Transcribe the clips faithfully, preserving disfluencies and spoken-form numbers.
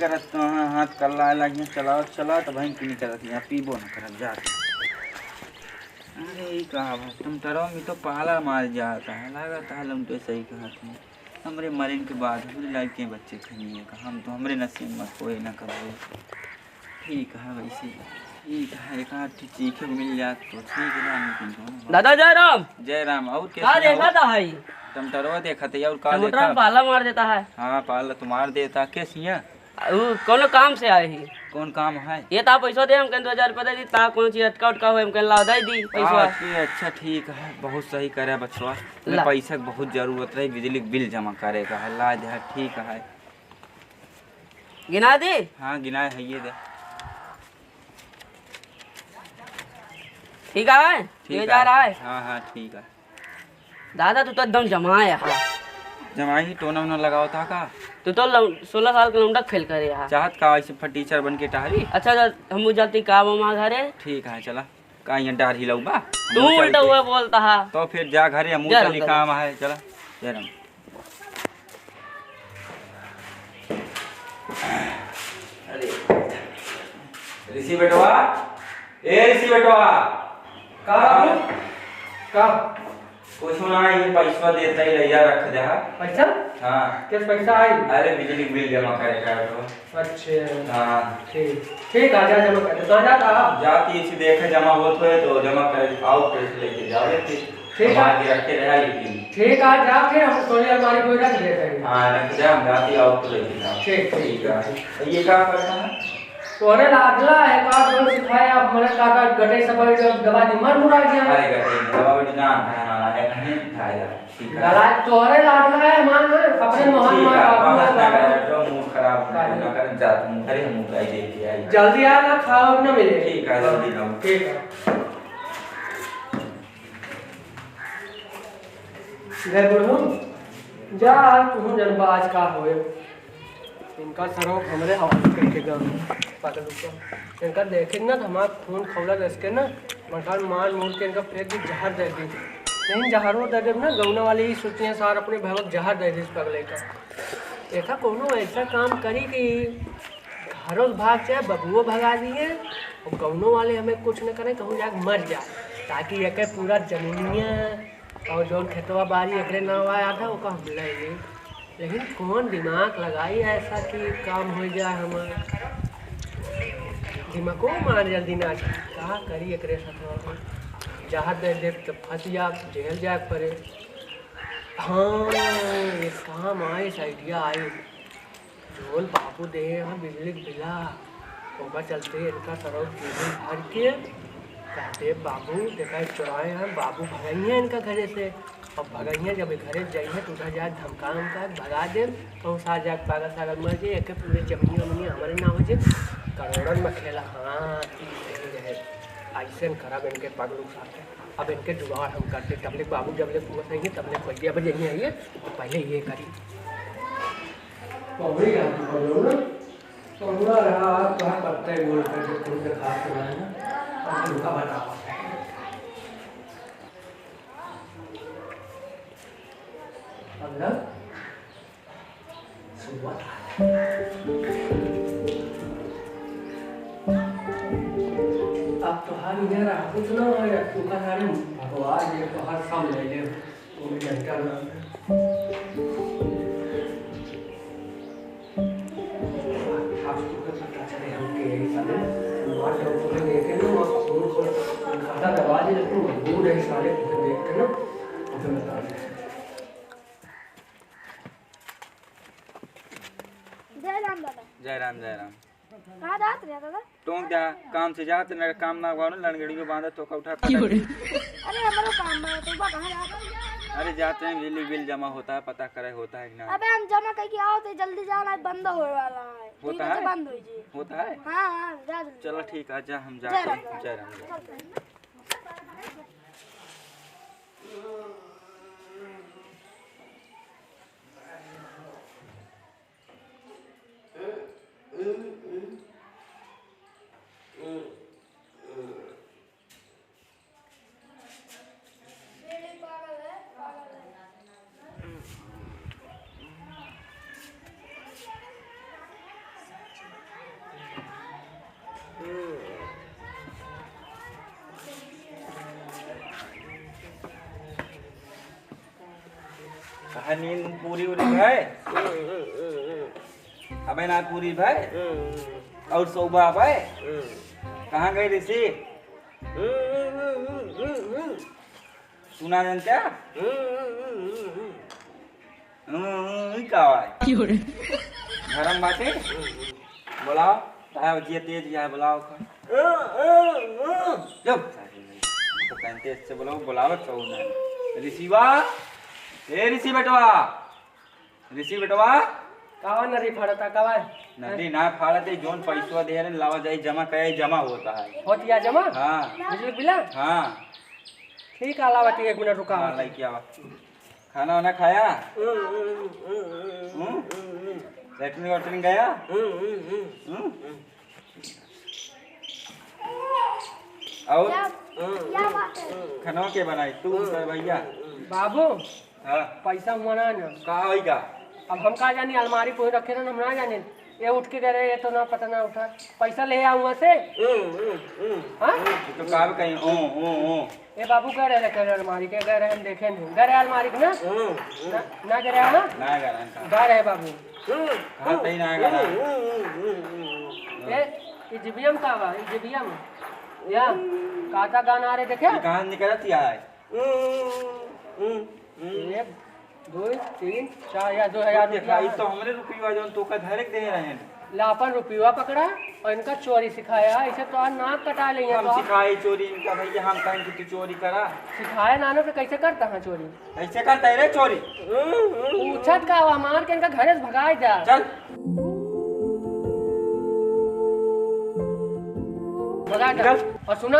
करत तो हाँ, हाथ कल्ला लगिया, चलाओ, चलाओ, तो भाई की नहीं करत, यहाँ पीबो न करत जाके। अरे, ई का बा? टमाटरवा में तो पाला मार जाता है, लागत है लौंडे सही कहत है। हमरे मरेन के बाद हमरे लड़के बच्चे खइए का, हम तो हमरे नसीब में कोई ना कबो। ठीक है, वैसे ठीक है, एक आध ठे चीखे मिल जात तो ठीक है, लेकिन कौन बा? दादा जय राम। जय राम। और का कैसे देखा हो? था है? टमाटरवा देखा था, और का टमाटर देखा? पाला मार देता है। हाँ, पाला तो मार देता। कैसिया? उ कौनो काम से आए ही। कौन काम है? ये ता पैसा दे, हम कहें दो हजार रुपया दे दी, ता कौनो चीज अटका उटका हो, हम कहें लाओ दे दी पैसा। अच्छा, अच्छा, ठीक है, बहुत सही करे बचवा। मैं ला। पैसा के बहुत जरूरत रही, बिजली के बिल जमा करे का है, ला दे, ठीक है। गिना दे? हाँ, गिनाए है, ये दे। ठीक है, ठीक ये जा है। रहा है। हाँ, हाँ, ठीक है। दादा, तू तो एकदम जमाए है। जमाई ही टोना वोना लगावत हा का? तू तो लौ-, सोलह साल के लौंडा फेल करे हा। चाहत का ऐसे फटीचर बन के टहरी? अच्छा, तो हम जाती का मामा घरे? ठीक है, चला। का यहाँ डार हिलाऊ बा? तू हम उल्टा चलते। हुआ बोलता हा। तो फिर जा घरे, हम जा चली, राम काम है, चला। जय राम। अरे, ऋषि बेटवा, ए ऋषि बेटवा। का बाबू? का? कुछ ना, ये पैसा देता ही, ले जा, रख दे, हाँ। पैसा? हाँ। किस पैसा आई? अरे, बिजली के बिल जमा करे का है तो। अच्छा। हाँ। ठीक, ठीक, आ जा, जमा कर दे। कहाँ जाता आप? जाती इसी देखे जमा होत होए तो जमा कर, आओ पैसे लेके जाओ, ठीक। ठीक है। बाहर के रखे रहा, लेकिन। ठीक है, जा फिर हम सोने अलमारी को रख देते हैं। हाँ, रख दे, हम जाती आओ तो लेके जाओ। ठीक, ठीक, ठीक है। ठीक। तो ये क्या करता है? तोरे लाडला है, का कौन सिखाए आप, मने का, का गटे सब दबा दी, मर मुरा गया। अरे गटे दबा बेटी जान है, हमारा है, कहीं खाएगा। ठीक है। लड़ाई तोहरे लाडला है, मान लो, अपने मोहन ठीक मार है, बाबू बहस है, ना बाबू। करे, जो मूड खराब काहे? ना करे, जा तुम घरे, हम उठाई दे के आई। जल्दी आ ना, खाओ ना मिले। ठीक है, जल्दी आओ। ठीक है। गए बुढ़ऊ, जा आज तुहूँ जनबा आज का होए। इनका सरो हमरे हवाले करके गए, पागल लोग। इनका देखे ना तो हमार खून खौला रस के ना, मकान मार मूर के इनका फेंक दी, जहर दे दी। नहीं, जहरो दे देब ना, गौना वाले ही सोचिए सार अपने भैया जहर दे दी इस पगले का। देखा, कोनो ऐसा काम करी कि घरों से भाग जाए, बबुओ भगा दिए, और गौनो वाले हमें कुछ न करें, कहूँ जाके मर जाए, ताकि एके पूरा जमीनिया और जौन खेतवा बाड़ी एकरे नाव आया था, ओका हम ले ली। लेकिन कौन दिमाग लगाई ऐसा कि काम हो जाए हमार? दिमागो मार जल्दी ना, का करी एकरे साथ? जहाँ दे दे तो फंस जा, जेल जाए पड़े। हाँ, एक काम आइस, idea आइस। जोन बाबू देहे हैं बिजली के बिला, ओकर चलते इनका तरफ बिजली भर के कहते, "बाबू, देखा, चुराए हैं।" बाबू भगइहें इनका घरे से। अब भगइहें, जब घरे जइहें, तो उधर जाके धमका उमका के भगा देब। कहूँ सार जाके पागल सागल मर जाए, एके पूरे जमीन वमीन हमरे ना हो जाए। करोड़न में खेला, हाँ, ई सही रहे। ऐसे न खराब इनके पगलू साथे। अब इनके जुगाड़ हम करते, तब ले बाबू जब ले पूरा सही है, तब ले पहले अब यहीं आइए, पहले ये करी। पौड़ी का तू पगलू ना, पौड़ा रहा, आप कहाँ पत्ते बोल कर जो तुम दिखा के लाए ना, और तुमका बताओ। अब ना, अब तोहार इधर आ, कुछ ना हो, तू का सारे भगवान ये तोहार सब ले ले, वो भी डॉक्टर ना। आज तू के पता चले हम के यही साले, मार के तोहे देखे ना, वो खून को काटा दबा दे, तू मजबूर है साले, तोहे देख के ना, तोहे बता दे। जय राम दादा। जय राम, जय राम। कहाँ जात रहे दादा? टोंक जा, काम से जात रहे, काम ना हुआ ना, लड़गड़ियों बांधा तो का उठा पटक। अरे हमरो काम बा, तो बा कहाँ जात? अरे जाते हैं, बिजली बिल जमा होता है, पता करे होता है कि ना। अबे हम जमा करके आओ तो जल्दी जाना है, बंद होए वाला है। होता तीन बजे है? बंद हो जी। होता है? हाँ, हाँ, जा जल्दी। चलो ठीक है, जा हम जय जाते राम। हैं। जय राम, जय राम। चलते हैं। कहा नींद पूरी उरी भय? अबे ना पूरी भय। और सौबा अबे? कहाँ गए ऋषि? सुना जन क्या? हम्म, हम्म, ई का है? घरम बाटे? बोलाओ। ताहे जिया तेज या है, बोलाओ का। चुप। तो कहते इससे बोलाओ, बोलाओ तो ना। ऋषिवा, ए ऋषि बेटवा, ऋषि बेटवा। कावा नदी फाड़ता, कावा? नदी ना फाड़त है, जोन पैसवा दे रहे, लावा जाई जमा, कया जमा होता है। होतिया जमा? हाँ। बिजली बिला? हाँ। ठीक है, लावा ती एक मिनट रुका। हाँ, लाई क्या बा? खाना वाना खाया? हम्म? लेटरिन वेटरिन गया? हम्म? और? क्या, क्या बात है? खाना के बनाई? तू कर भैया। बाबू, हाँ। पैसा हुआ ना ना। कहाँ होई का? अब हम का जानी, अलमारी कोई रखे ना, हम ना जाने। ये उठ के गए रहे, ये तो ना पता ना उठा। पैसा ले आऊँ वहाँ से। हम्म, हम्म, हम्म। हाँ? ये तो का भी कहीं, ओ, ओ, ओ। ये बाबू गए रहे, गए रहे अलमारी के, गए रहे, हम देखे नहीं। गए रहे अलमारी के ना? हम्म, हम्म। ना, ना गए रहे, हाँ? ना गए रहे, हाँ। गए रहे बाबू। हम्म, कहाँ हम्म, कहीं ना गए रहे? हम्म, हम्म, हम्म, हम्म, हम्म। ए, ई जीबीएम का बा? ई जीबीएम? या, हम्म। काटा गाना आ रहे देखे? ये कहाँ निकलत या है? हम्म, हम्म, हम्म। एक, दो, तीन, चार, या दो हजार देखा, रुपया ई है। तो हमरे रुपया जौन तोका धरे के दे रहे हैं। ला अपन रुपया पकड़ा और इनका चोरी सिखाया, इसे तो आज नाक कटा लेंगे हम तो। सिखाए चोरी इनका भैया, हम कहें कि तू चोरी करा। सिखाए नानो तो कैसे करता है चोरी? कैसे करता है रे चोरी? पूछत का हुआ, मार के इनका घरे से भगाए जा। चल। भगा जा। निकल। और सुना,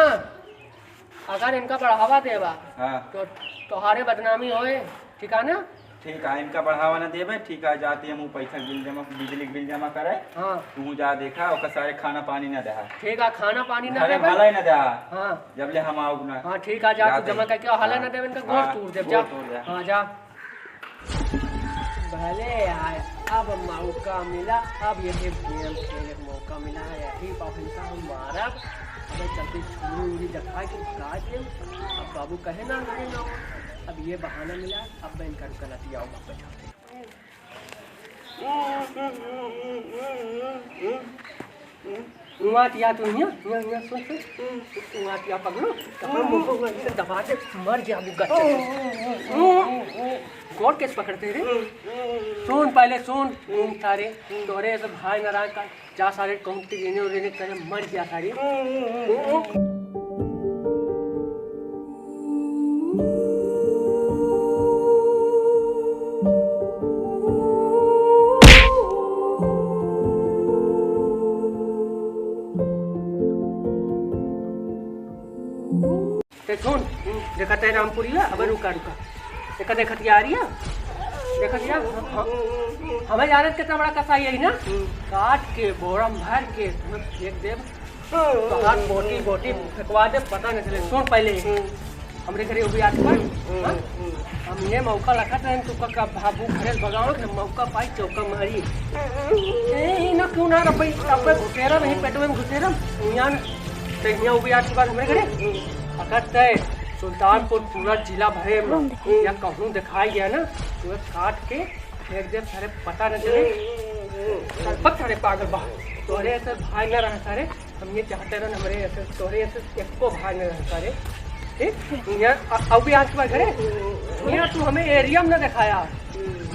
अगर इनका बढ़ावा देबा, हाँ। तो तोहारे बदनामी होए, ठीक है ना? ठीक है, इनका बढ़ावा ना देबे, ठीक है, जाते हम वो पैसा बिल जमा, बिजली के बिल जमा करे। हाँ। तू जा देखा, ओकर सारे खाना पानी ना देहा। ठीक है, खाना पानी ना घरे देबे। भलाई ना देहा। हाँ। जब ले हम आओ ना। हाँ, ठीक है, जा तू जाते जमा हैं। करके हाले हाँ। ना देबे, इनका गोड़ हाँ, तोड़ देब, गोड़ जा। तोड़ दे। हाँ, जा। भले यार, अब मौका मिला, अब यही गेम खेले के मौका मिला है, यही पर इनका हम मारब। अबे चलते छुरी उरी दिखा के भगा दे। अब बाबू कहे ना, नहीं ना, अब ये बहाना मिला, अब मैं इनका गलती आओ वापस आते। हुआ क्या तू हियाँ, हियाँ, हियाँ, सुन, सुन। हुआ क्या पगलू? कपड़ा मुंह को ऐसे दबा दे, मर गया वो गच्चे। कौन केस पकड़ते रे? सुन पहले, सुन। घूम तारे, तोरे ऐसे भाई नाराज का, जा सारे कहूँ टिकने उड़ने करे, मर गया सारे। ते सुन, देखत है रामपुरिया, अबे रुका, रुका। देखा, देखत या आ रही है? देखत या? हाँ। हमें जानत कितना बड़ा कसाई है ना? काट के, बोरम भर के, तुम्हें फेंक देब। तो हाथ बोटी, बोटी फेंकवा दे, पता नहीं चले। सुन पहले, हमरे घरे वो भी आज पर, हाँ? हम ये मौका रखत रहन, तू का, का भाबू घरे से भगाओ, ना मौका पाई, चौका मारी। ए, ई ना क्यों ना रपई, रपई घुसेरा नहीं, पेट में घुसेरा, यहाँ न, तो यहाँ वो भी आज के बाद हमरे घरे। अगर तय सुल्तानपुर पूरा जिला भरे में या कहूँ दिखाई गया ना, तो काट के फेंक दे, सारे पता न चले। सरपत सारे पागल बा। तोरे ऐसे भाई न रह सारे, हम ये चाहते रहन, हमरे ऐसे, तोरे ऐसे एको भाई न रह सारे। ठीक? यहाँ, अ-, अभी आज के बाद घरे, यहाँ तू हमें एरिया में न दिखाया।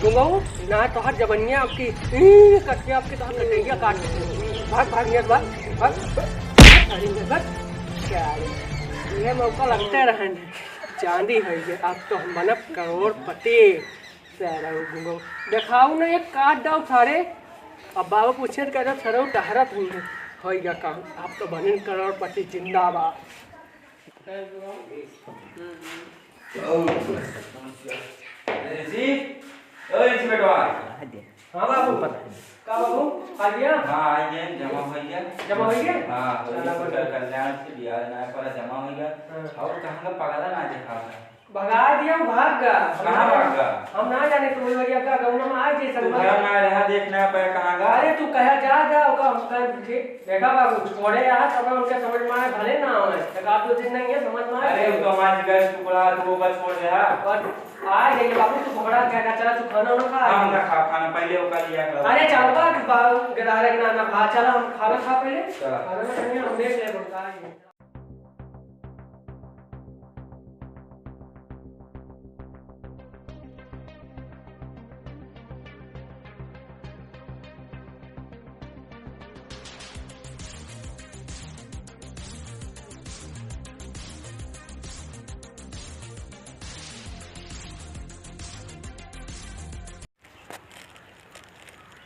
घुमाऊ, ना तोहर जबनिया आपकी, ई, कटिया आपकी तोहर कटैया काट दे। भाग, भाग, नियत भाग, भाग। अरे, नियत भाग। क्या रे? ये मौका लगते रहन। चांदी है ये, अब तो हम बनब करोड़पति। सारा घुमाऊ। देखाऊ ना, एक काट दाऊ सारे। अब बाबा पूछे तो कहता, "सरऊ टहरत हुई है।" हो गया काम, अब तो बनिन करोड़पति जिंदाबाद। ऋषि, ओ ऋषि बेटवा। हाँ बाबू। का बाबू? आ गया? हाँ, आ गया, जमा हो गया। जमा हो गया? हाँ, चला, वही सोशल बढ़िया। कल्याण से बियाह ना पर जमा हो गया। हाँ। और कहाँ का पगला ना देखा था? भगा दिया, उ भाग गा। कहाँ भाग गा? हम ना जाने, तू वही वही का गौना में आ जे तू संगवा। घर में रहा, देख ना पाए कहाँ गा। अरे तू कहा जा, जा, ओका हम कर दीजिए। देखा बाबू, छोड़े रहा, तब उनके समझ में आए, भले ना आए। एक आध दो दिन नहीं है, समझ में आए। अरे, वो तो हमारे जिगर के टुकड़ा, तू ओका छोड़ दे, हाँ। और आ गई बाबू, तू घबरा क्या, क्या चला, तू खाना वाना खा। हम ना खा, खाना पहले ओका लिया कर। अरे चल बा, तू बा-, गदारे ना, ना खा, चला, हम खाना खा पहले। चला। खाना में नहीं, हम देख ले, हम खा लेंगे।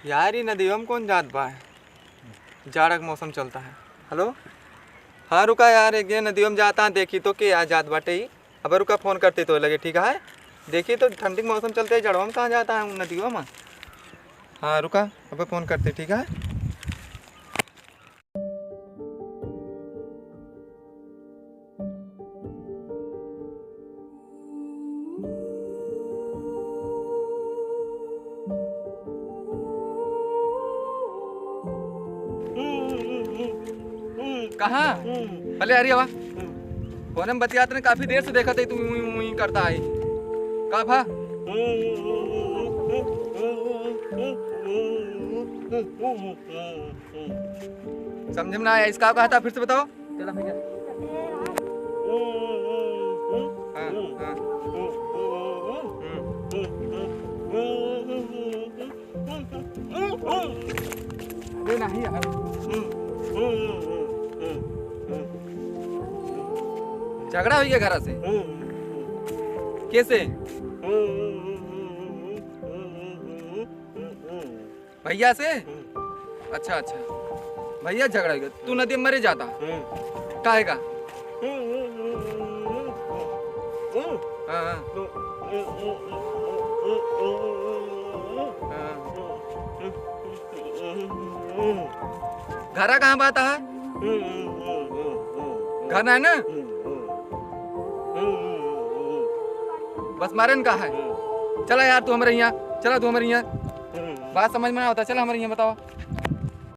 यार, ई नदियों में कौन जात बा? जाड़ा के मौसम चलता है। हेलो, हाँ, रुका यार, एक ये नदियों में जाता है, देखी तो के आ जात बाटे ई। अब रुका, फोन करते तो लगे, ठीक है? देखी तो ठंडी के मौसम चलते है, जड़वा में कहाँ जाता है नदियों में? हाँ, रुका, अब फोन करते, ठीक है? कहाँ? पहले आ रही हवा। फोन में बतियात रहे, काफी देर से देखत है तू यूं, यूं, यूं करता है। का भा? समझ में ना आया, इसका कहा था, फिर से बताओ। चला भैया। हाँ, हाँ। हम्म। अरे नहीं यार। झगड़ा हो गया घरा से? कैसे? भैया से? अच्छा, अच्छा। भैया झगड़ा हो गया। तू नदी में मरे जाता। काहे का? हाँ, हाँ। हाँ। घरा कहाँ बात है? घर ना है ना? बस मारे न का है। चला यार, तू हमरे यहाँ, चला तू हमरे यहाँ। बात समझ में ना होता, चला हमरे यहाँ, बतावा।